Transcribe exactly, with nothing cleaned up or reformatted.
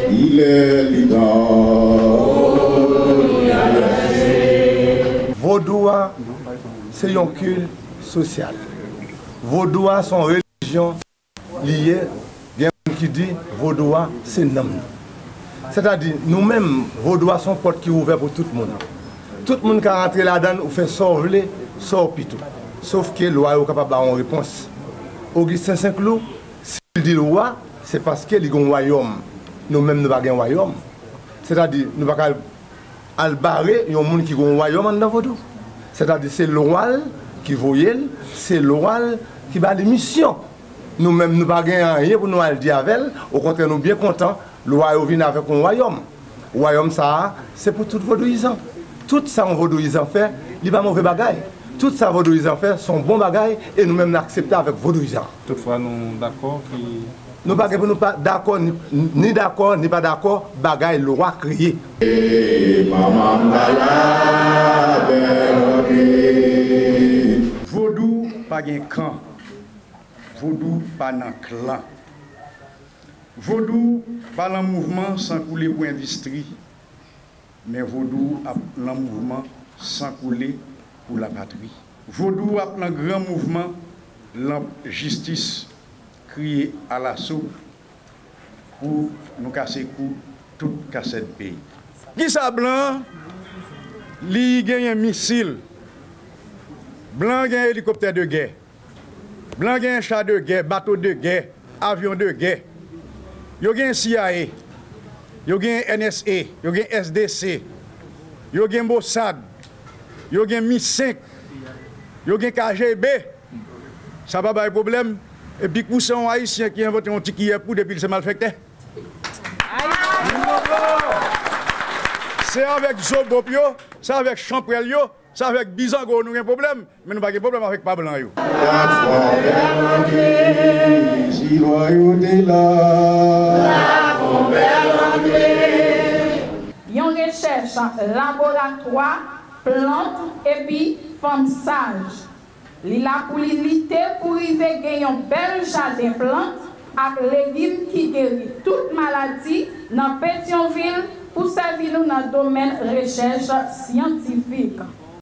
Il est le temps. Vodou a, se yon kilt sosyal. Vodou a, se yon relijyon li ye. Gen moun ki di vodou a, se nanm nou. Sètadi, nou menm, vodou a, se yon pòt ki ouvè pou tout moun. Tout moun ka rantre ladan l, ou fè sa w vle, sa w pito. Sof ke lwa yo kapab ba w yon repons. Ogisten Senklou, si l di l wa, se paske li gen yon wayòm. Nou menm, nou pa gen wayòm. Sètadi, nou pa ka al bare yon moun ki gen yon wayòm anndan vodou. Sètadi, se lwa l ki voye l, se lwa l ki ba li misyon. Nou menm, nou pa gen anyen pou nou al di avè l. Okontrè, nou byen kontan lwa yo vin avèk yon wayòm. Wayòm sa a, se pou tout vodouyizan. Tout sa yon vodouyizan fè, li pa move bagay. Tout sa vodouyizan fè, se yon bon bagay, e nou menm, n aksepte avèk vodouyizan. Toutfwa, nou dakò ki Nou pa gen pou nou pa dakò, ni, ni dakò, ni pa dakò, bagay lwa kreye. E manman m pa la, bèl anpil. Vodou pa gen kan. Vodou pa nan klan. Vodou pa lan mouvman san koule pou endistri. Men vodou ap lan mouvman san koule pou lapatri. Vodou ap lan gran mouvman lan jistis, kriye alaso pou nou kase kou tout kasèt peyi. Kisa blan an? Li genyen misil. Blan an gen elikoptè de gè. Blan an gen cha de gè, bato de gè, avyon de gè. Yo gen C I A, yo gen N S A, yo gen S D C, yo gen Mossad, yo gen Mi senk, yo gen K G B. Sa pa bay pwoblèm. Epi kou se yon Ayisyen ki envante yon ti kiyè poud epi l se malfektè. Se avèk zobop yo, se avèk chanpwèl yo, se avèk bizango nou gen pwoblèm, men nou pa gen pwoblèm avèk pa blan yo. Yon rechèch laboratwa, plant epi fanm saj. Li la pou li lite pou rive gen yon bèl jaden plant ak legim ki geri tout maladi nan Petyonvil pou sèvi nou nan domèn rechèch syantifik.